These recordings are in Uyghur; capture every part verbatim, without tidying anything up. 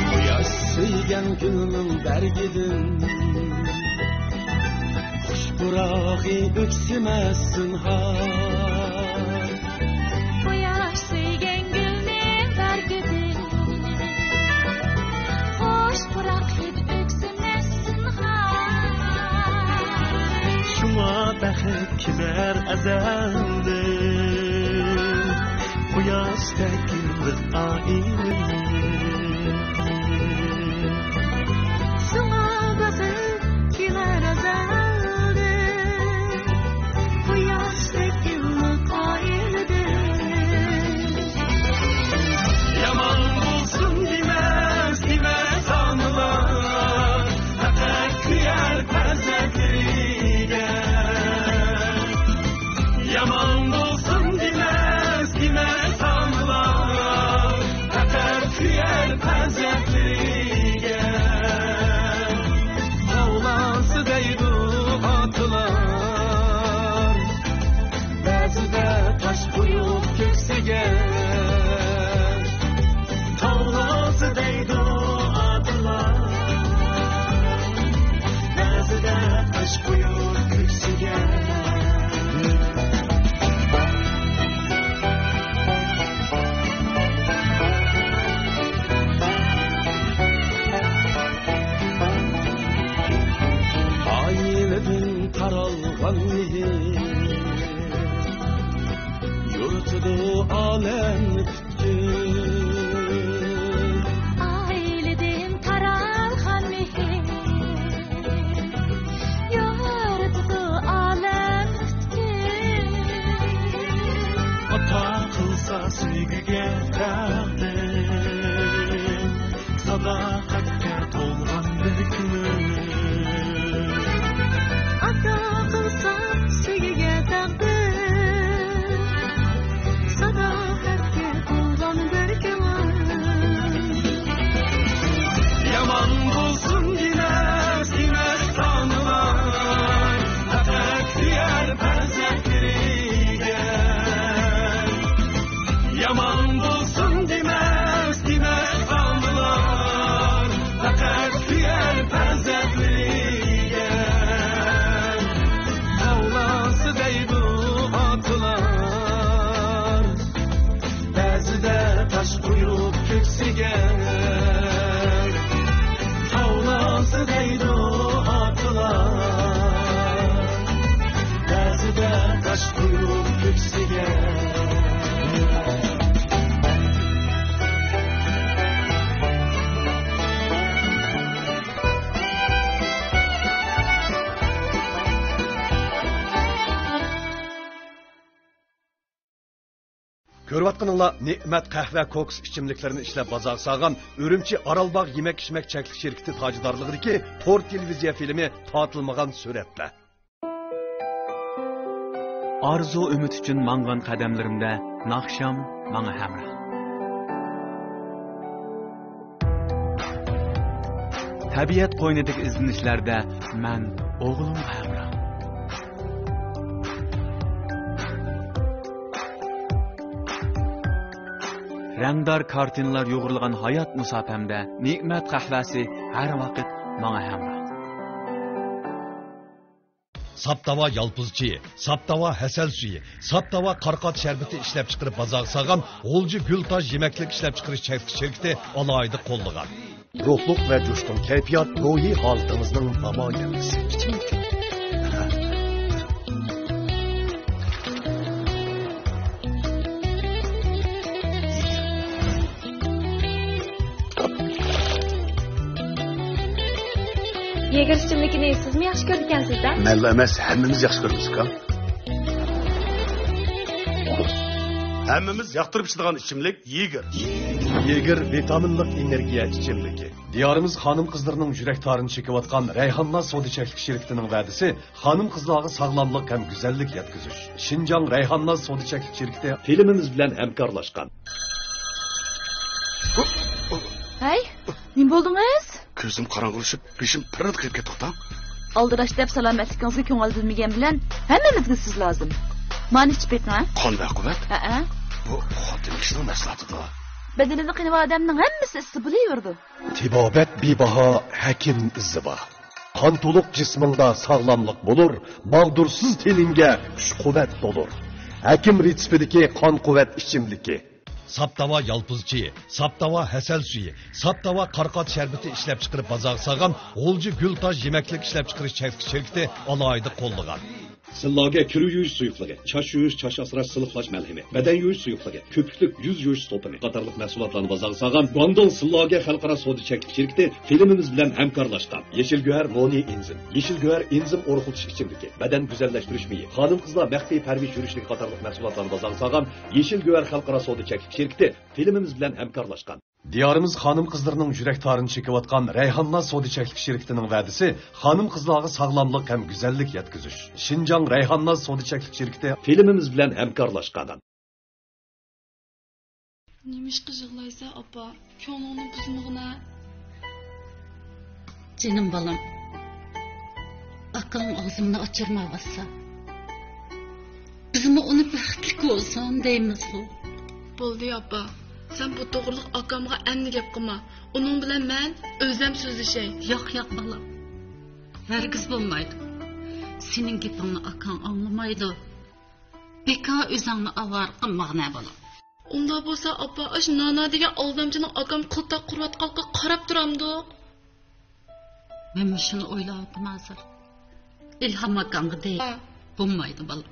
قۇياش سۆيگەن گۈلنىڭ بەرگىدىن، خۇش پۇراقى ئۆكسىمەس زىنھار. قۇياش سۆيگەن گۈلنىڭ بەرگىدىن، خۇش پۇراق ھىد ئۆكسىمەس زىنھار. شۇڭا بەخت كېلەر ئەزەلدىن، قۇياشتەك ئىللىق ئائىلىدىن. شۇڭا بەخت كېلەر ئەزەلدىن، قۇياشتەك ئىللىق ئائىلىدىن. يامان بولسۇن دېمەس، دېمەس ئانىلار، پەقەت كۆيەر پەرزەنتلىرىگە. يامان بولسۇن دېمەس، دېمەس ئانىلار، پەقەت كۆيەر پەرزەنتلىرىگە. توۋلانسا دەيدۇ ئاتىلار، بەزىدە تاش قويۇپ كۆكسىگە. توۋلانسا دەيدۇ ئاتىلار، بەزىدە تاش قويۇپ كۆكسىگە. ئائىلىدىن تارالغان مېھىر، يورۇتىدۇ ئالەم پۈتكۈل. ئائىلىدىن تارالغان مېھىر، يورۇتىدۇ ئالەم پۈتكۈل. ئاتا قىلسا سۆيگۈگە تەقدىر، ساداقەتكە تولغان بىر كۆڭۈل. ئاتا قىلسا سۆيگۈگە تەقدىر، ساداقەتكە تولغان بىر كۆڭۈل. يامان بولسۇن دېمەس، دېمەس ئانىلار، پەقەت سۆيەر پەرزەنتلىرىگە. يامان بولسۇن دېمەس، دېمەس ئانىلار، پەقەت سۆيەر پەرزەنتلىرىگە. توۋلانسا دەيدۇ ئاتىلار، بەزىدە تاش قويۇپ كۆكسىگە. توۋلانسا دەيدۇ ئاتىلار، بەزىدە تاش قويۇپ كۆكسىگە. كۆرۈۋاتقىنىڭلار نېمەت قەھۋە، كوكۇس ئىچىملىكلىرىنى ئىشلەپ بازارغا سالغان ئۈرۈمچى ئارالباغ يېمەك-ئىچمەك چەكلىك شىركىتى تاجدارلىقىدىكى تور تېلېۋىزىيە فىلىمى تارتىلمىغان سۈرەتلەر. ئارزۇ ئۈمىد ئۈچۈن ماڭغان قەدەملىرىمدە ناخشام ماڭا ھەمراھ. تەبىئەت قوينىدىكى ئىزدىنىشلەردە مەن ئوغلۇمغا ھەمراھ. رەڭدار كارتىنىلار يۇغۇرۇلغان ھايات مۇساپەمدە نېمەت قەھۋەسى ھەر ۋاقىت ماڭا ھەمراھ. ساپ تاۋا يالپۇز چېيى، ساپ تاۋا ھەسەل سۈيى، ساپ تاۋا قارىقات شەربىتى ئىشلەپچىقىرىپ بازارغا سالغان غۇلجا گۈلتاج يېمەكلىك ئىشلەپچىقىرىش چەكلىك شىركىتى ئالاھىدە قوللىغان. روھلۇق ۋە جۇشقۇن كەيپىيات روھىي ھالىتىڭىزنىڭ نامايەندىسى. يېگېر ئىچىملىكىنى سىزمۇ ياخشى كۆرىدىكەنسىز-دە؟ مەنلا ئەمەس، ھەممىمىز ياخشى كۆرىمىز، ئۇكام. ھەممىمىز ياقتۇرۇپ ئىچىدىغان ئىچىملىك يېگېر. يېگېر ۋىتامىنلىق ئېنېرگىيە ئىچىملىكى. دىيارىمىز خانىم-قىزلىرىنىڭ يۈرەك تارىنى چېكىۋاتقان رەيھانناز سودا چەكلىك شىركىتىنىڭ ۋەدىسى خانىم-قىزلارغا ساغلاملىق ھەم گۈزەللىك يەتكۈزۈش. شىنجاڭ رەيھانناز سودا چەكلىك شىركىتى فىلىمىمىز بىلەن ھەمكارلاشقان. ھەي، نېمە بولدىڭىز؟ كۆزۈم قاراڭغۇلىشىپ، بېشىم پىررىدە قېلىپ كەتتى، ئۇتاڭ. ئالدىراش دەپ سالامەتلىكىڭىزگە كۆڭۈل بۆلمىگەن بىلەن ھەممىمىزگە سىز لازىم. مانا ئىچىپ بېقىڭ، ھە؟ قان ۋە قۇۋۋەت؟ ھەئە. بۇ خوتۇن كىشىنىڭ مەھسۇلاتىدۇ. بەدىنىدە قېنى بار ئادەمنىڭ ھەممىسى ئىسسىق بولۇۋېرىدۇ. تېبابەت بىباھا، ھەكىم ئىزى بار. قان تولۇق جىسمىڭدا ساغلاملىق بولۇر، ماغدۇرسىز تېنىڭگە كۈچ-قۇۋۋەت تولۇر. ھەكىم رېتسېپىدىكى قان قۇۋۋەت ئىچىملىكى. ساپ تاۋا يالپۇز چېيى، ساپ تاۋا ھەسەل سۈيى، ساپ تاۋا قارىقات شەربىتى ئىشلەپچىقىرىپ بازارغا سالغان غۇلجا گۈل تاج يېمەكلىك ئىشلەپچىقىرىش چەكلىك شىركىتى ئالاھىدە قوللىغان. سىللاگە كىر يۇيۇش سۇيۇقلۇقى، چاچ يۇيۇش، چاچ ئاسراش، سىلىقلاش مەلھىمى، بەدەن يۇيۇش سۇيۇقلۇقى، كۆپۈكلۈك يۈز يۇيۇش سوپۇنى قاتارلىق مەھسۇلاتلارنى بازارغا سالغان گۇاندۇڭ سىللاگە خەلقئارا سودا چەكلىك شىركىتى فىلىمىمىز بىلەن ھەمكارلاشقان. يېشىل گۆھەر مونى ئىنزىم، يېشىل گۆھەر ئىنزىم ئورۇقلىتىش ئىچىملىكى، بەدەن گۈزەللەشتۈرۈش مېيى، خانىم-قىزلار مەخپىي پەرۋىش يۈرۈشلۈكى قاتارلىق مەھسۇلاتلارنى بازارغا سالغان يېشىل گۆھەر خەلقئارا سودا چەكلىك شىركىتى فىلىمىمىز بىلەن ھەمكارلاشقان. دىيارىمىز خانىم-قىزلىرىنىڭ يۈرەك تارىنى چېكىۋاتقان رەيھانناز سودا چەكلىك شىركىتىنىڭ ۋەدىسى خانىم-قىزلارغا ساغلاملىق ھەم گۈزەللىك يەتكۈزۈش. شىنجاڭ رەيھانناز سودا چەكلىك شىركىتى فىلىمىمىز بىلەن ھەمكارلاشقان. نېمىشقا يىغلايسەن، ئاپا؟ كۆڭلۈڭنى بۇزمىغىنە. جېنىم بالام، ئاكاڭ ئاغزىمنى ئاچۇرمايۋاتسا، بىزمۇ ئۇنى بەختلىك بولسۇن دەيمىزغۇ. بولدى، ئاپا. سەن بۇ توغرىلىق ئاكامغا ئەمدى گەپ قىلما. ئۇنىڭ بىلەن مەن ئۆزەم سۆزلىشەي. ياق، ياق، بالام. ھەرگىز بولمايدۇ. سېنىڭ گېپىڭنى ئاكاڭ ئاڭلىمايدۇ. بىكار ئۆزۈڭنى ئاۋارە قىلمىغىنە، بالام. ئۇنداق بولسا، ئاپا، ئاشۇ نانا دېگەن ئالدامچىنىڭ ئاكام قىلتاق قۇرۇۋاتقانلىقىغا قاراپ تۇرامدۇق؟ مەن مۇشۇنى ئويلاۋاتىمەن ھازىر. ئىلھام ئاكاڭغا دەي. ھە. بولمايدۇ، بالام.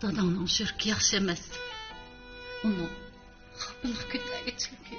داداڭنىڭ يۈرىكى ياخشى ئەمەس. ئۇنىڭ خاپىلىق كۆتەرگۈچىلىكى.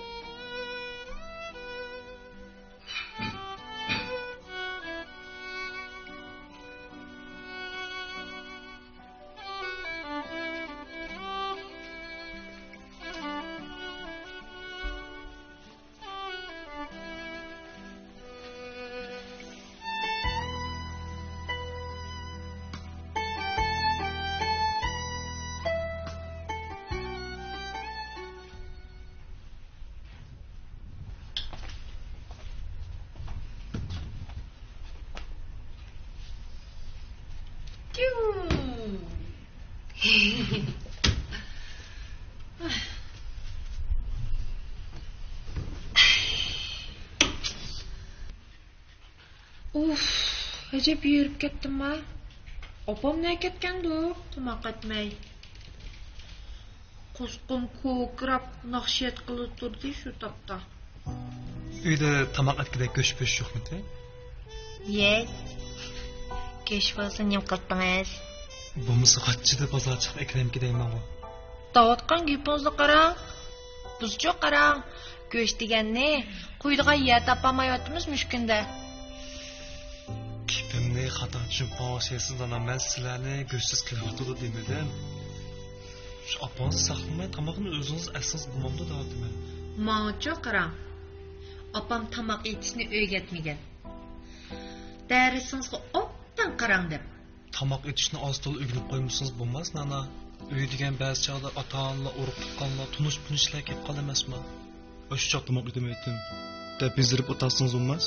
ئۇف، ئەجەب ھېرىپ كەتتىمما. ئاپام نەگە كەتكەندۇ، تاماق ئەتمەي. قورسىقىم كوكىراپ، ناخشا ئېيتقىلى تۇردى شۇ تاپتا. ئۆيدە تاماق ئەتكۈدەك گۆش پۆش يوقمىدى؟ يەي، گۆش بولسا نېمە قىلىپتىڭىز؟ بولمىسا غاچچىدا بازار چىقىپ ئەكىرەمكى دەيمەنغۇ. دەۋاتقان گېپىڭىزنى قاراڭ. بىزچۇ قاراڭ، گۆش دېگەننى قويىدىغان يەر تاپالمايۋاتىمىز مۇشۇ كۈندە. گېپىمنى خاتا چۈشىنىپ قالغان ئوخشايسىز، ئانا. مەن سىلەرنى گۆشسىز قېلىۋاتىدۇ دېمىدىم. شۇ ئاپىڭىز ساقلىماي تاماقنى ئۆزىڭىز ئەتسىڭىز بولمامدۇ دەۋاتىمەن. ماڭىچۇ قاراڭ، ئاپام تاماق ئېتىشنى ئۆگەتمىگەن. دەرسىڭىزگە ئوبدان قاراڭ دەپ. تاماق ئېتىشنى ئاز-تولا ئۆگىنىپ قويمىسىڭىز بولماس، نانا. ئۆي دېگەن بەزى چاغدا ئاتا-ئانىلار، ئۇرۇق-تۇغقانلار، تونۇش-بىلىشلەر كېلىپ قالىدۇ ئەمەسمۇ؟ ئاشۇ چاغ تاماق ئېتەلمەيتتىم دەپ بېزىرىپ ئولتۇرسىڭىز بولماس؟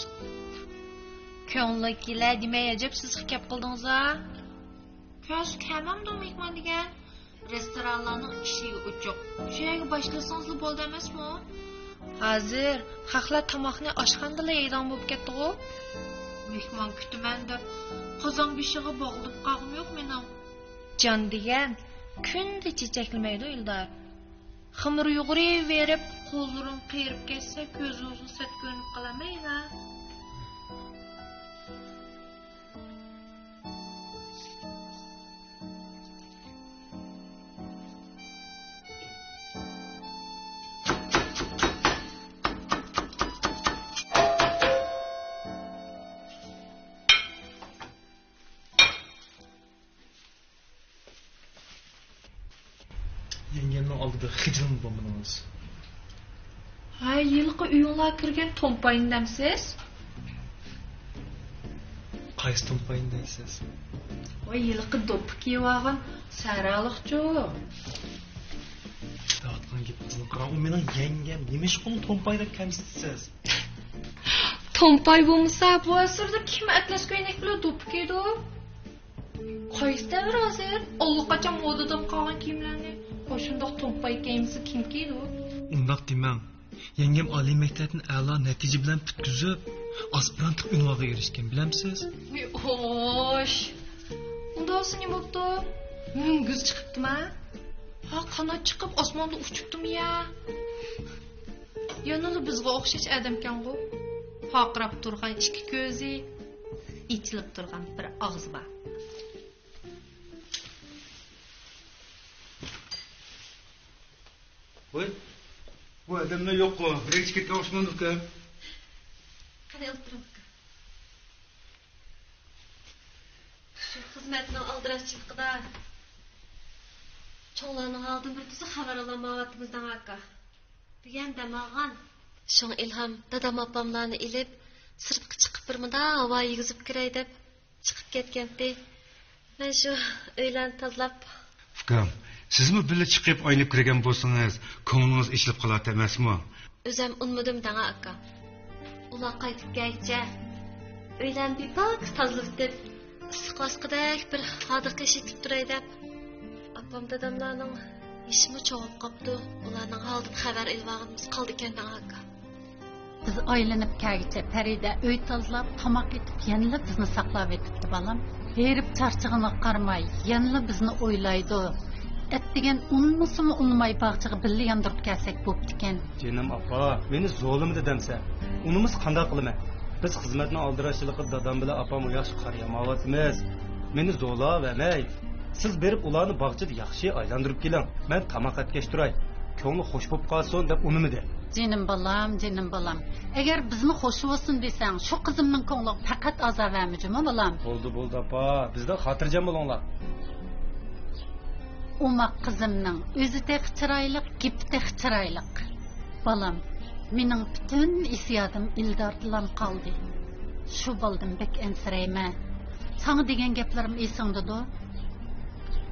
كۆڭلى كېلە دېمەي ئەجەب سىزىق گەپ قىلدىڭىز ھە. كۆڭلى كەلمەمدۇ مېھمان دېگەن؟ رېستورانلارنىڭ ئىشىكى ئوچۇق. شۇ يەرگە باشلىسىڭىزلا بولدى ئەمەسمۇ؟ ھازىر خەقلەر تاماقنى ئاشخانىدىلا يەيدىغان بولۇپ كەتتىغۇ. مېھمان كۈتىمەن دەپ، قازان بېشىغا باغلىنىپ قالغۇم يوق مېنىڭ. جان دېگەن كۈندە چېچەكلىمەيدۇ، ئىلدار. خېمىر يۇغۇرۇۋېرىپ، قوللىرىم قېرىپ كەتسە، كۆزىڭىزمۇ سەت كۆرۈنۈپ قالامەيلا. يەڭگەمنىڭ ئالدىدا خىجىلمۇ بولمىدىڭىز. ھاي، ھېلىقى ئۆيۈڭلارغا كىرگەن تومپاينى دەمسىز؟ قايسى تومپاينى دەيسىز؟ ۋاي، ھېلىقى دوپپا كىيىۋالغان سەھرالىقچۇ؟ دەۋاتقان گېپىڭىزنى قاراڭ، ئۇ مېنىڭ يەڭگەم. نېمىشقا ئۇنى تومپاي دەپ كەمسىتىسىز؟ تومپاي بولمىسا، بۇ ئەسىردە كىم ئەتلەس كۆينەك بىلەن دوپپا كىيىدۇ؟ قايسى دەۋر ھازىر؟ ئاللىقاچان مودىدىن قالغان كىيىملەرنى ئاشۇنداق تومپاي كىيمىسە كىم كىيىدۇ؟ ئۇنداق دېمەڭ. يەڭگەم ئالىي مەكتەپنى ئەلا نەتىجە بىلەن پۈتكۈزۈپ، ئاسپىرانتلىق ئۈنۋانىغا ئېرىشكەن، بىلەمسىز؟ ۋىي، خوش. ئۇنداق بولسا نېمە بوپتۇ؟ مۈڭگۈز چىقىپتىما؟ ھا، قانات چىقىپ ئاسماندا ئۇچۇپتىمۇ يا؟ يەنىلا بىزگە ئوخشاش ئادەمكەنغۇ. پارقىراپ تۇرغان ئىككى كۆزى، ئېچىلىپ تۇرغان بىر ئاغزى بار. ۋاي، بۇ ئادەملەر يوققۇ، بىرەر كېتىپ كەتكەن ئوخشىمامدۇ ئۇكا؟ قېنى، ئولتۇرۇڭ ئۇكا. شۇ خىزمەتنىڭ ئالدىراشچىلىقىدا چوڭلارنىڭ ھالىدىن بىر تۈزۈك خەۋەر ئالالمايۋاتىمىز دەڭ ئاكا. بۈگۈن دەم ئالغان. شۇڭا ئىلھام دادام ئاپاملارنى ئېلىپ، سىرتقا چىقىپ بىر مۇنداق ھاۋا يېگۈزۈپ كىرەي دەپ چىقىپ كەتكەنتى. مەن شۇ ئۆيلەرنى تازىلاپ. ئۇكام، سىزمۇ بىللە چىقىپ ئايلىنىپ كىرگەن بولسىڭىز، كۆڭلىڭىز ئېچىلىپ قالاتتى ئەمەسمۇ؟ ئۆزەم ئۇنىمىدىم دەڭا ئاكا. ئۇلار قايتىپ كەلگىچە ئۆيلەرنى بىپاك تازىلىۋېتىپ، ئىسسىق باسقۇدەك بىر ھاردۇق يېشىتىپ تۇراي دەپ. ئاپام داداملارنىڭ يېشىمۇ چوڭىيىپ قاپتۇ. ئۇلارنىڭ ھالىدىن خەۋەر ئېلىۋالغىنىمىز قالدىكەن دەڭا ئاكا. بىز ئايلىنىپ كەلگۈچە پەرىدە ئۆي تازىلاپ، تاماق ئېتىپ، يەنىلا بىزنى ساقلاۋېتىپتۇ، بالام. ھېرىپ چارچىغىنىغا قارىماي، يەنىلا بىزنى ئويلايدۇ. ئەتىگەن ئۇنىمىسىمۇ ئۇنىماي، باغچىغا بىللە ياندۇرۇپ كەلسەك بوپتىكەن. جېنىم ئاپا، مېنى زورلىمىدى دەمسە. ئۇنىمىسا قانداق قىلىمەن؟ بىز خىزمەتنىڭ ئالدىراشچىلىقىدا دادام بىلەن ئاپامغا ياخشى قارىيالمايۋاتىمىز. مېنى زورلاۋەرمەي. سىز بېرىپ ئۇلارنى باغچىدا ياخشى ئايلاندۇرۇپ كېلىڭ، مەن تاماق ئەتكەچ تۇراي، كۆڭلى خوش بوپ قالسۇن دەپ ئۇنىمىدى. جېنىم بالام، جېنىم بالام، ئەگەر بىزنى خوش بولسۇن دېسەڭ، شۇ قىزىمنىڭ كۆڭلىگە پەقەت ئازار بەرمە جۇمۇ بالام. بولدى، بولدى ئاپا، بىزدىن خاتىرجەم بولۇڭلار. ئوماق قىزىمنىڭ ئۆزى تېخى چىرايلىق، گېپى تېخى چىرايلىق. بالام، مېنىڭ پۈتۈن ھېسسىياتىم ئىلداردىلا قالدى. شۇ بالىدىن بەك ئەنسىرەيمەن. ساڭا دېگەن گەپلىرىم ئېسىڭدىدۇ؟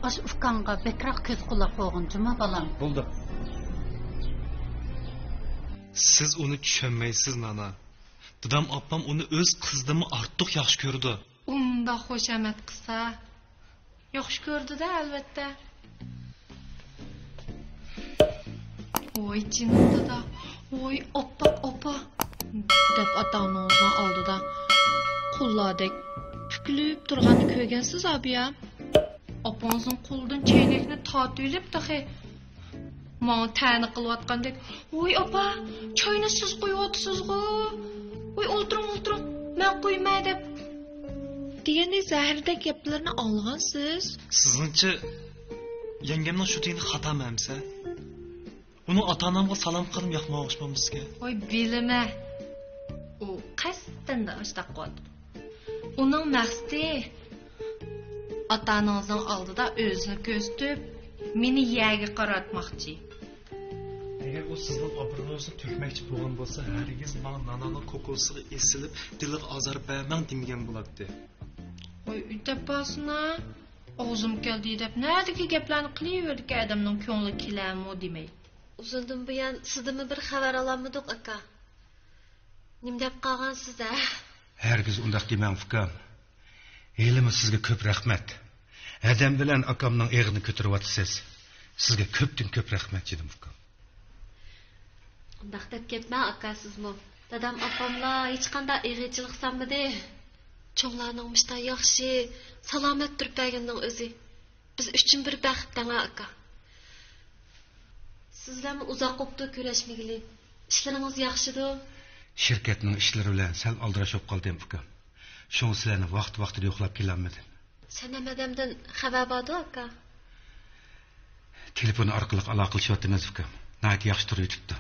ئاشۇ ئۇكاڭغا بەكرەك كۆز قۇلاق بولغىن جۇمۇ بالام. بولدى. سىز ئۇنى چۈشەنمەيسىز نانا. دادام ئاپام ئۇنى ئۆز قىزىدىنمۇ ئارتۇق ياخشى كۆرىدۇ. ئۇنداق خۇشامەت قىلسا، ياخشى كۆرىدۇ-دە، ئەلۋەتتە. ۋوي جېنىم دادا، ۋوي ئاپپاق ئاپا دەپ ئاتا-ئانىڭىزنىڭ ئالدىدا قۇللاردەك پۈكۈلۈپ تۇرغاننى كۆرگەنسىز ئابىيام؟ ئاپىڭىزنىڭ قولىدىن چەينەكنى تارتىۋېلىپ تېخى ماڭا تەنە قىلىۋاتقاندەك، ۋوي ئاپا، چاينى سىز قۇيۇۋاتىسىزغۇ، ۋوي ئولتۇرۇڭ، ئولتۇرۇڭ، مەن قۇيىمەن دەپ دېگەندەك زەھەردەك گەپلىرىنى ئاڭلىغانسىز؟ سىزنىڭچە يەڭگەمنىڭ شۇ دېگىنى خاتامۇ ئەمىسە؟ ئۇنىڭ ئاتا-ئانامغا سالام قىلغىنىم ياقمىغان ئوخشىمامدۇ سىزگە؟ ۋاي بىلىمە، ئۇ قەستەن ئاشۇنداق قىلىۋاتىدۇ. ئۇنىڭ مەقسىتى ئاتا-ئانىڭىزنىڭ ئالدىدا ئۆزىنى كۆرسىتىپ، مېنى يەرگە قاراتماقچى. ئەگەر ئۇ سىزنىڭ ئابرۇيىڭىزنى تۆكمەكچى بولغان بولسا، ھەرگىز ماڭا نانانىڭ كوكۇسىغا ئېسىلىپ، دىلىغا ئازار بەرمەڭ دېمىگەن بولاتتى. ۋاي ئۆتەپ بارسىنا، ئاغزىم كەلدى دەپ نەدىكى گەپلەرنى قىلىۋېرىدىكەن، ئادەمنىڭ كۆڭلى كېلەرمۇ دېمەي. ئۇزۇندىن بۇيان سىزدىنمۇ بىر خەۋەر ئالالمىدۇق، ئاكا. نېمە دەپ قالغانسىز ھە؟ ھەرگىز ئۇنداق دېمەڭ، ئۇكام. ھېلىمۇ سىزگە كۆپ رەھمەت. ھەدەم بىلەن ئاكامنىڭ ئېغىرىنى كۆتۈرۈۋاتىسىز. سىزگە كۆپتىن كۆپ رەھمەت، جېنىم ئۇكام. ئۇنداق دەپ كەتمەڭ، ئاكا، سىزمۇ. دادام، ئاپاملار ھېچقانداق ئېغىرچىلىق سالمىدى. چوڭلارنىڭ مۇشتا ياخشى، سالامەت تۇرۇپ بەرگىنىنىڭ ئۆزى بىز ئۈچۈن بىر بەخت دەڭا، ئاكا. سىز بىلەنمۇ ئۇزاق بوپتۇ كۆرۈشمىگىلى. ئىشلىرىڭىز ياخشىدۇ؟ شىركەتنىڭ ئىشلىرى بىلەن سەل ئالدىراش بولۇپ قالدىم، ئۇكام. شۇڭا سىلەرنى ۋاقتى-ۋاقتىدا يوقلاپ كېلەلمىدىم. سەنەم ھەدەمدىن خەۋەر باردۇ، ئاكا؟ تېلېفون ئارقىلىق ئالاقىلىشىۋاتىمىز، ئۇكام. ناھايىتى ياخشى تۇرۇۋېتىپتۇ.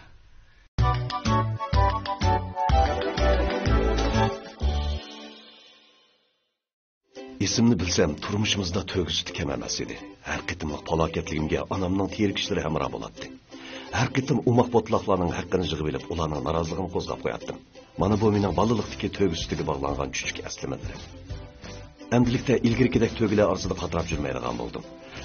ئېسىمنى بىلسەم، تۇرمۇشىمىزدا تۆگىسى تۈكەم ئەمەس ئىدى. ھەر قېتىملىق پالاكەتلىكىمگە ئانامنىڭ تېرىكىشلىرى ھەمراھ بولاتتى. ھەر قېتىم ئوماق بوتىلاقلارنىڭ ھەققىنى يىغىۋېلىپ، ئۇلارنىڭ نارازىلىقىنى قوزغاپ قوياتتىم. مانا بۇ مېنىڭ بالىلىقتىكى تۆگە سۈتىگە باغلانغان چۈچۈك ئەسلىمىلىرىم. ئەمدىلىكتە ئىلگىرىكىدەك تۆگىلەر ئارىسىدا پاتىراپ يۈرمەيدىغان بولدۇم.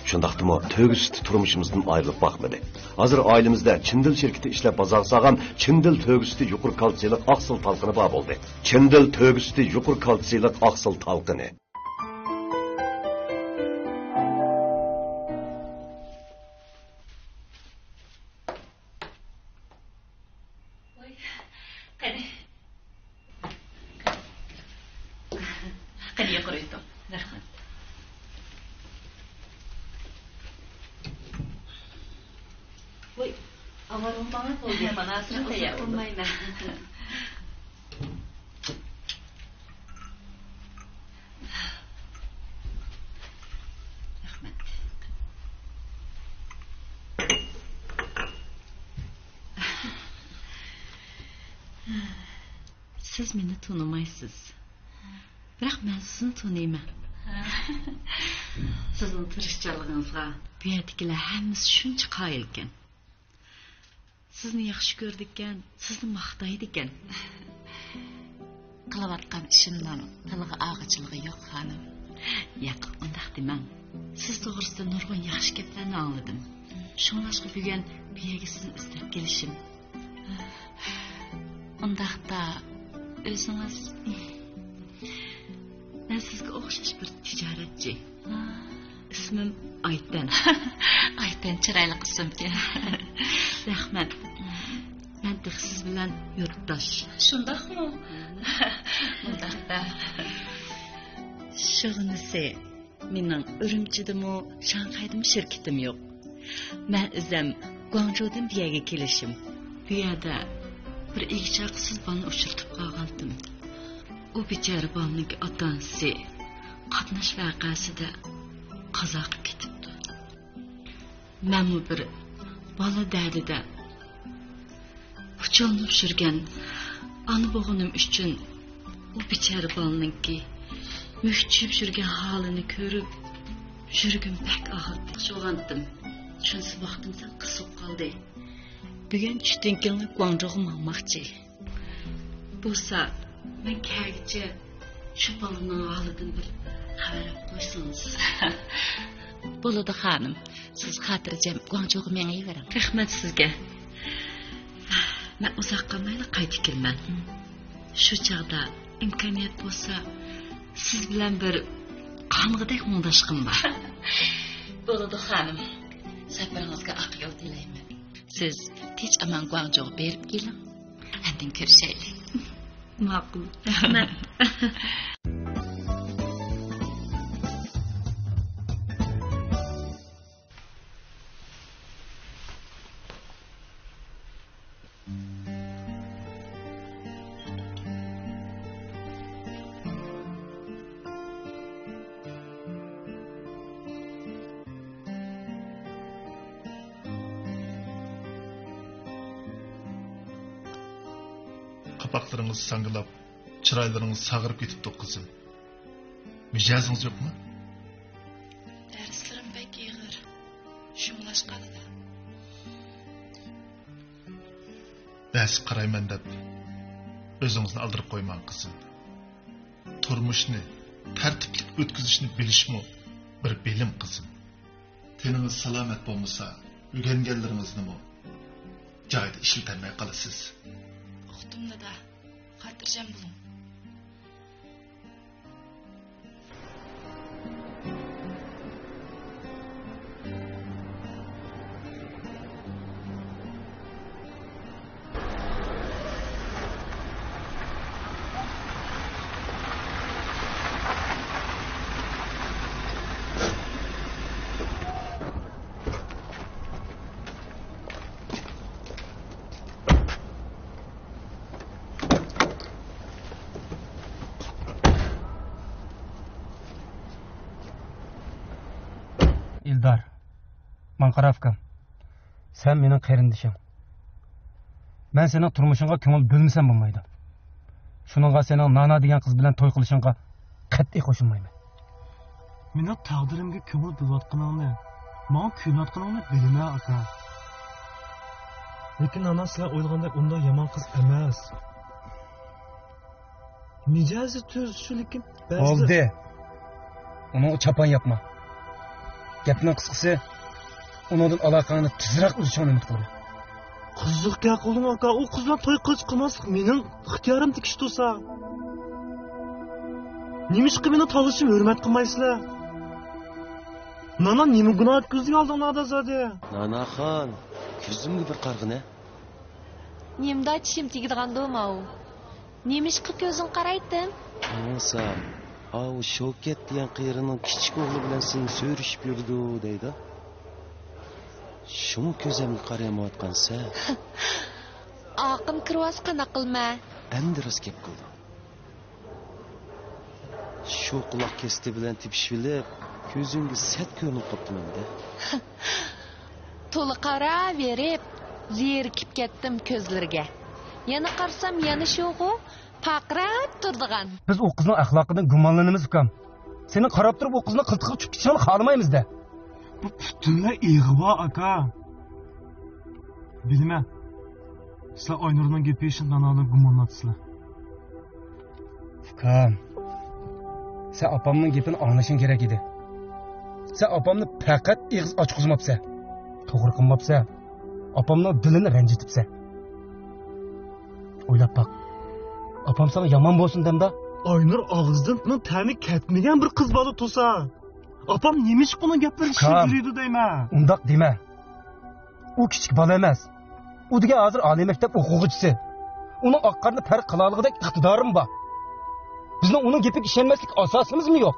شۇنداقتىمۇ تۆگە سۈتى تۇرمۇشىمىزدىن ئايرىلىپ باقمىدى. ھازىر ئائىلىمىزدە چىندىل شىركىتى ئىشلەپ بازارغا سالغان چىندىل تۆگە سۈتى يۇقىرى كالتسىيلىق ئاقسىل تالقىنى بار بولدى. چىندىل تۆگە سۈتى يۇقىرى كالتسىيلىق ئاقسىل تالقىنى. ۋاي، قېنى. قېنى، يۇقىرى ئۆتۈڭ. رەھمەت. ۋاي، ئاۋارە بولماڭا بولدى. مانا، سىزنى تەييار قىلدىم. رەھمەت. سىز مېنى تونۇمايسىز. بىراق مەن سىزنى تونۇيمەن. سىزنىڭ تىرىشچانلىقىڭىزغا بۇ يەردىكىلەر ھەممىسى شۇنچە قايىلكەن. سىزنى ياخشى كۆرىدىكەن، سىزنى ماختايدىكەن. قىلىۋاتقان ئىشىمنىڭ تىلغا ئالغۇچىلىقى يوق، خانىم. ياق، ئۇنداق دېمەڭ. سىز توغرىسىدا نۇرغۇن ياخشى گەپلەرنى ئاڭلىدىم. شۇڭلاشقا بۈگۈن بۇ يەرگە سىزنى ئىزدەپ كېلىشىم. ئۇنداقتا ئۆزىڭىز؟ مەن سىزگە ئوخشاش بىر تىجارەتچى. ئىسمىم ئايتەن. ئايتەن، چىرايلىق ئىسىمكەن. رەھمەت. مەن تېخى سىز بىلەن يۇرتداش. شۇنداقمۇ؟ ئۇنداقتا. شۇغىنىسى، مېنىڭ ئۈرۈمچىدىمۇ، شاڭخەيدىمۇ شىركىتىم يوق. مەن ئۆزۈم گۇاڭجۇدىن بۇ يەرگە كېلىشىم. بۇ يەردە بىر ئىگە-چاقىسىز بالىنى ئۇچرىتىپ قالغانتىم. ئۇ بىچارە بالىنىڭكى ئاتا-ئانىسى قاتناش ۋەقەسىدە قازا قىلىپ كېتىپتۇ. مەنمۇ بىر بالا دەردىدە پۇچۇلىنىپ يۈرگەن ئانا بولغىنىم ئۈچۈن ئۇ بىچارە بالىنىڭكى مۈكچىيىپ يۈرگەن ھالىنى كۆرۈپ، يۈرىكىم بەك ئاغرىدى. ياخشى بولغانتىم. شۇنىسى ۋاقتىم سەل قىس بولۇپ قالدى. بۈگۈن چۈشتىن كېيىن گۇاڭجۇغا ماڭماقچى. بولسا، مەن كەلگۈچە شۇ بالىنىڭ ھالىدىن بىر خەۋەر ئېلىپ قويسىڭىز. بولىدۇ، خانىم. سىز خاتىرجەم گۇاڭجۇغا مېڭىۋېرىڭ. رەھمەت سىزگە. مەن ئۇزاق قالمايلا قايتىپ كېلىمەن. شۇ چاغدا ئىمكانىيەت بولسا، سىز بىلەن بىر قانغۇدەك مۇڭداشقۇم بار. بولىدۇ، خانىم. سەپىرىڭىزگە ئاق يول تىلەيمەن. سىز تىنچ-ئامان گۇاڭجۇغا بېرىپ كېلىڭ. ئاندىن كۆرۈشەيلى. ماقۇل. رەھمەت. قاپاقلىرىڭىز ساڭگىلاپ، چىرايلىرىڭىز ساغىرىپ كېتىپتۇ، قىزىم. مىجەزىڭىز يوقمۇ؟ دەرسلىرىم بەك ئېغىر. شۇڭلاشقا دادا. دەرسكە قارايمەن دەپ ئۆزىڭىزنى ئالدىراپ قويماڭ، قىزىم. تۇرمۇشنى تەرتىپلىك ئۆتكۈزۈشنى بىلىشمۇ بىر بىلىم، قىزىم. تېنىڭىز سالامەت بولمىسا، ئۆگەنگەنلىرىڭىزنىمۇ جايىدا ئىشلىتەلمەي قالىسىز. ئۇقتۇم، دادا. خاتىرجەم بولۇڭ. ئىلدار، ماڭا قارا ئۇكام. سەن مېنىڭ قېرىندىشىڭ. مەن سېنىڭ تۇرمۇشۇڭغا كۆڭۈل بۆلمىسەم بولمايدۇ. شۇنىڭغا سېنىڭ نانا دېگەن قىز بىلەن توي قىلىشىڭغا قەتئىي قوشۇلمايمەن. مېنىڭ تەقدىرىمگە كۆڭۈل بۆلۈۋاتقىنىڭنى، ماڭا كۆيۈنۈۋاتقىنىڭنى بىلىمەن، ئاكا. لېكىن ئانا، سىلەر ئويلىغاندەك ئۇنداق يامان قىز ئەمەس. مىجەزى تۈز شۇ، لېكىن بەزىدە بولدى. ئۇنىڭغا چاپان ياپما. گەپنىڭ قىسقىسى، ئۇنىڭدىن ئالاقەڭنى تېزرەك ئۈزۈشۈڭنى ئۈمىد قىلىمەن. قىزىق گەپ قىلدىڭ، ئاكا. ئۇ قىز بىلەن توي قىلىش قىلماسلىق مېنىڭ ئىختىيارىمدىكى ئىش تۇرسا. نېمىشقا مېنىڭ تاللىشىمنى ھۆرمەت قىلمايسىلەر؟ نانا، نېمە گۇناھ كۆزگە ئالدىڭلار زادى؟ ناناخان، كۆزۈمگە بىر قارىغىنە. نېمىدا چىشىم تېگىدىغاندۇ ماۋۇ؟ نېمىشقا كۆزۈڭ قارايتتىم؟ ئاڭلىسام، ئاۋۇ شوكەت دېگەن قېرىنىڭ كىچىك ئوغلى بىلەن سېنى سۆرىشىپ يۈرىدۇ دەيدۇ. شۇڭا كۆزۈمگە قارايمايۋاتقانسەن. ئاقىم كىرىۋالسا قانداق قىلىمەن؟ ئەمدى راست گەپ قىلدىڭ. شۇ قۇلاق كېسىتى بىلەن تېپىشىۋېلىپ، كۆزۈڭگە سەت كۆرۈنۈپ قاپتىمەن-دە. تولا قاراۋېرىپ، زېرىكىپ كەتتىم كۆزلىرىگە. يەنە قارىسام، يەنە شۇغۇ پارقىراپ تۇرىدىغان. بىز ئۇ قىزنىڭ ئەخلاقىدىن گۇمانلىنىمىز، ئۇكام. سېنىڭ قاراپ تۇرۇپ ئۇ قىزنى قىلتىقىغا چۈشۈپ كېتىشىڭنى خالىمايمىز-دە. بۇ پۈتۈنلەي ئىغۋا، ئاكا. بىلىمەن. سىلەر ئاينۇرنىڭ گېپى ئۈچۈن نانانى گۇمانلاۋاتىسىلەر. ئۇكام، سەن ئاپامنىڭ گېپىنى ئاڭلىشىڭ كېرەك ئىدى. سەن ئاپامنى پەقەت ئېغىز ئاچقۇزماپسەن. توغرا قىلماپسەن. ئاپامنىڭ دىلىنى رەنجىتىپسەن. ئويلاپ باق. ئاپام ساڭا يامان بولسۇن دەمدا. ئاينۇر ئاغزىدىن تىلنىڭ تەمى كەتمىگەن بىر قىز بالا تۇرسا، ئاپام نېمىشقا ئۇنىڭ گەپلىرىگە ئۇكام، ئىشىنىپ يۈرىدۇ دەيمەن. ئۇنداق دېمە. ئۇ كىچىك بالا ئەمەس. ئۇ دېگەن ھازىر ئالىي مەكتەپ ئوقۇغۇچىسى. ئۇنىڭ ئاق قارىنى پەرق قىلالىغۇدەك ئىقتىدارىمۇ بار. بىزنىڭ ئۇنىڭ گېپىگە ئىشەنمەسلىك ئاساسىمىزمۇ يوق.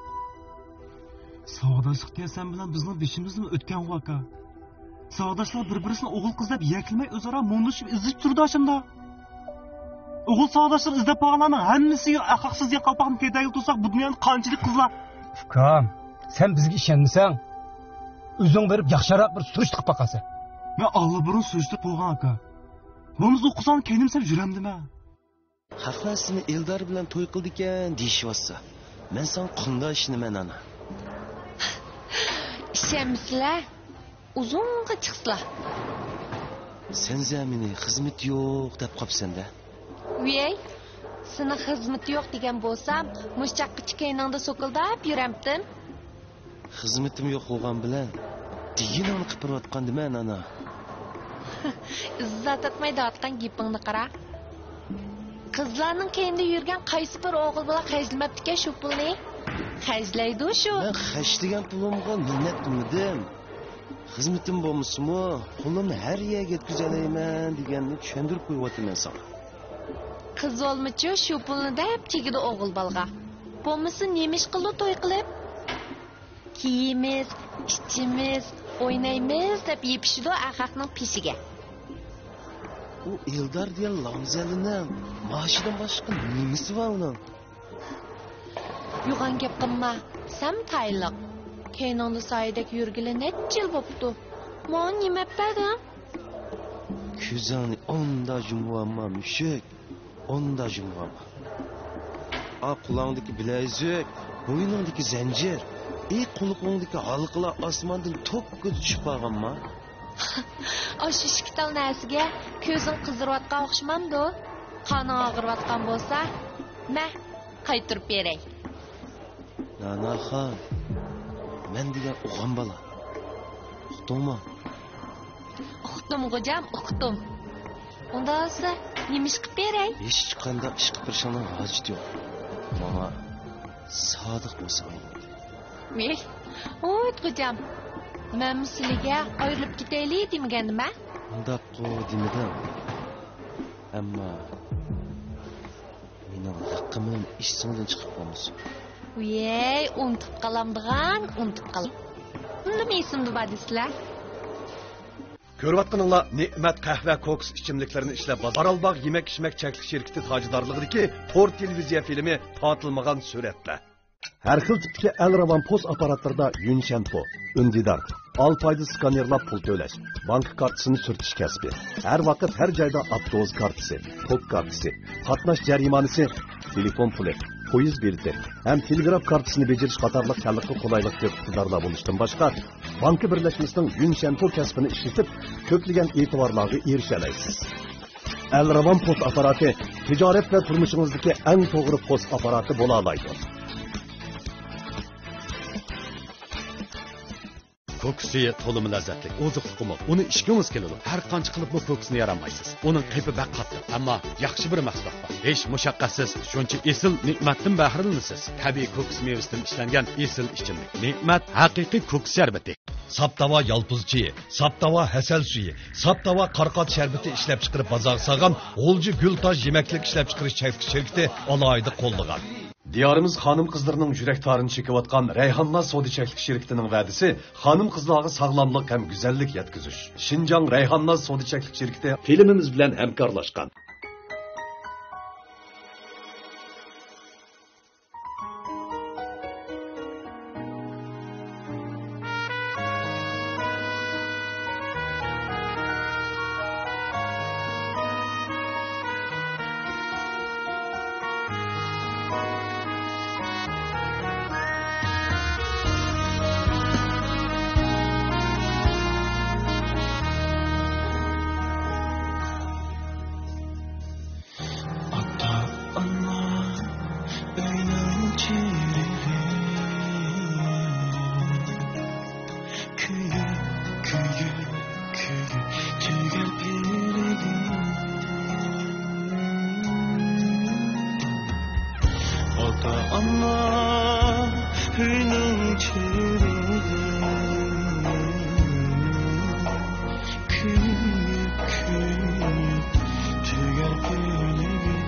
ساۋاقداشلىق دېگەن سەن بىلەن بىزنىڭ بېشىمىزدىن ئۆتكەنغۇ، ئاكا. ساۋاقداشلار بىر-بىرسىنى ئوغۇل-قىز دەپ يەكلىمەي، ئۆزئارا مۇڭدىشىپ ئىزدىشىپ تۇرىدۇ ئاشۇنداق. ئوغۇل ساۋاقداشلار ئىزدەپ بارغانلارنىڭ ھەممىسى ئەخلاقسىز ياقا ئاپاقنى كېتەرگە تۇرساق، بۇ دۇنيادا قانچىلىك قىزلار. ئۇكام، سەن بىزگە ئىشەنمىسەڭ، ئۆزۈڭ بېرىپ ياخشىراق بىر سۈرۈشتە قىلىپ باقارسەن. مەن ئاللىبۇرۇن سۈرۈشتە قىلغان، ئاكا. بولمىسا ئۇ قىزنى كەينىمسەپ يۈرەمدىمەن. خەقلەر سېنى ئېلدار بىلەن توي قىلىدىكەن دېيىشىۋاتسا، مەن ساڭا قانداق ئىشىنىمەن، ئانا؟ ئىشەنمىسىلە، ئۇزۇنغا چىقسىلا. سەن زە مېنى خىزمىتى يوق دەپ قاپسەن-دە. ۋىيەي، سېنىڭ خىزمىتى يوق دېگەن بولسام، مۇشۇ چاغقىچە كەينىڭدە سوكۇلداپ يۈرەمتىم. خىزمىتىم يوق بولغان بىلەن دېگىنىڭنى قىپىرىۋاتقاندىمەن، ئانا. ئىززەت ئاتماي دەۋاتقان گېپىڭنى قارا. قىزلارنىڭ كەينىدە يۈرگەن قايسى بىر ئوغۇل بالا خەجلىمەپتىكەن شۇ پۇلنى؟ خەجلەيدۇ شۇ. مەن خەجلىگەن پۇلۇمغا مىننەت قىلمىدىم. خىزمىتىم بولمىسىمۇ، قولۇمنى ھەر يەرگە يەتكۈزەلەيمەن دېگەننى چۈشەندۈرۈپ قويۇۋاتىمەن ساڭا. قىز بولمىچۇ شۇ پۇلنى دەپ تېگىدۇ ئوغۇل بالىغا. بولمىسا نېمە ئىش قىلىدۇ توي قىلىپ؟ كىيىمىز، ئىچىمىز، ئوينايمىز دەپ يېپىشىدۇ ئەخەقنىڭ پېشىگە. ئۇ ئېلدار دېگەن لامزەلىنىڭ مائاشىدىن باشقا نېمىسى بار ئۇنىڭ؟ يوغان گەپ قىلما، سەن تايلىق. كەينىڭدە سايىدەك يۈرگىلى نەچچە يىل بوپتۇ. ماڭا نېمە ئەپ بەردىڭ؟ كۆزۈڭنى ئوندا يۇمۇۋالما، مۈشۈك. ئوندا يۇمغان. ئا قۇلاقدىكى بىلەيزۈك، بوينۇڭدىكى زەنجىر، ئى قۇلىقىڭدىكى ھالقىلار ئاسماندىن توككىدە چۈشۈپ قالغانما؟ ئاشۇ ئىككى تال نەرسىگە كۆزۈڭ قىزىرىۋاتقان ئوخشىمامدۇ؟ قانىڭ ئاغرىۋاتقان بولسا، مە، قايتۇرۇپ بېرەي. ناناخان، مەن دېگەن ئوغان بالا. ئۇقتۇڭمۇ؟ ئۇقتۇم، غوجام، ئۇقتۇم. ئۇنداق بولسا، نېمە ئىش قىلىپ بېرەي؟ ھېچقانداق ئىش قىلىپ بېرىشىڭنىڭ ھاجىتى يوق. ماڭا سادىق بولساڭ بولدى. ۋىي، ھويت، غوجام. مەنمۇ سىلىگە ئايرىلىپ كېتەيلى دېمىگەندىمەن. ئۇنداققۇ دېمىدىم. ئەمما مېنىڭ لەققىمىم ئېسىڭدىن چىقىپ قالمىسۇن. ۋىي، ئۇنتۇپ قالامدىغان، ئۇنتۇپ قال-، ئۇندىمۇ ئېسىمدە بار دېسىلە. كۆرۈۋاتقىنىڭلار نېمەت قەھۋە، كوكۇس ئىچىملىكلىرىنى ئىشلەپ بازار، ئارالباغ يېمەك-ئىچمەك چەكلىك شىركىتى تاجدارلىقىدىكى تور تېلېۋىزىيە فىلىمى تارتىلمىغان سۈرەتلەر. ھەر خىل تىپتىكى ئەل راۋان پوس ئاپپاراتلىرىدا يۈنشەنپو، ئۈندىدار، ئالپايدا سكانېرلاپ پۇل تۆلەش، بانكا كارتىسىنى سۈرتۈش كەسپى، ھەر ۋاقىت ھەر جايدا ئاپتوبۇس كارتىسى، توك كارتىسى، قاتناش جەرىمانىسى، تېلېفون پۇلى، پويىز بېلىتى ھەم تېلېگراف كارتىسىنى بېجىرىش قاتارلىق خەلققە قولايلىق كۆپ ئىقتىدارلار بولۇشتىن باشقا، بانكا بىرلەشمىسىنىڭ يۈنشەنپو كەسپىنى ئىشلىتىپ، كۆپلىگەن ئېتىبارلارغا ئېرىشەلەيسىز. ئەلراۋان پوس ئاپپاراتى تىجارەت ۋە تۇرمۇشىڭىزدىكى ئەڭ توغرا پوس ئاپپاراتى بولالايدۇ. كوكۇسى تولىمۇ لەززەتلىك، ئوزۇقلۇقىمۇ. ئۇنى ئىچكۈڭىز كېلىدۇ. ھەر قانچە قىلىپمۇ كوكۇسنى يارالمايسىز. ئۇنىڭ قېپى بەك قاتتىق، ئەمما ياخشى بىر مەھسۇلات بار. ھېچ مۇشەققەتسىز، شۇنچە ئېسىل نېمەتتىن بەھرىلىنىسىز. تەبىئىي كوكۇس مېۋىسىدىن ئىشلەنگەن ئېسىل ئىچىملىك. نېمەت ھەقىقىي كوكۇس شەربىتى. ساپ تاۋا يالپۇز چېيى، ساپ تاۋا ھەسەل سۈيى، ساپ تاۋا قارىقات شەربىتى ئىشلەپچىقىرىپ بازارغا سالغان غۇلجا گۈلتاج يېمەكلىك ئىشلەپچىقىرىش چەكلىك شىركىتى ئالاھىدە قوللىغان. دىيارىمىز خانىم-قىزلىرىنىڭ يۈرەك تارىنى چېكىۋاتقان رەيھانناز سودا چەكلىك شىركىتىنىڭ ۋەدىسى خانىم-قىزلارغا ساغلاملىق ھەم گۈزەللىك يەتكۈزۈش. شىنجاڭ رەيھانناز سودا چەكلىك شىركىتى فىلىمىمىز بىلەن ھەمكارلاشقان. ئاتا-ئانا ئۆينىڭ چىرىغى، كۆيۈپ، كۆيۈپ، كۆيۈپ تۈگەر پىلىگى. ئاتا-ئانا ئۆينىڭ چىرىغى، كۆيۈپ، كۆيۈپ تۈگەر كۆيۈكلىرىم.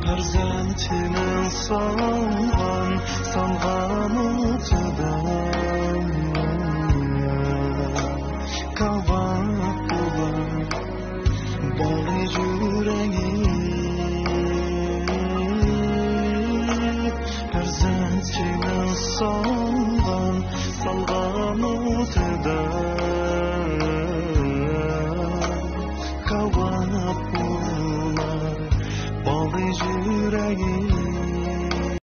پەرزەنتىنىڭ سالغان سالغان ئوتىدا كاۋاپ بولار باغرى يۈرەكلىرىم. پەرزەنتىنىڭ سالغان سالغان ئوتىدا كاۋاپ بولار باغرى يۈرەكلىرىم.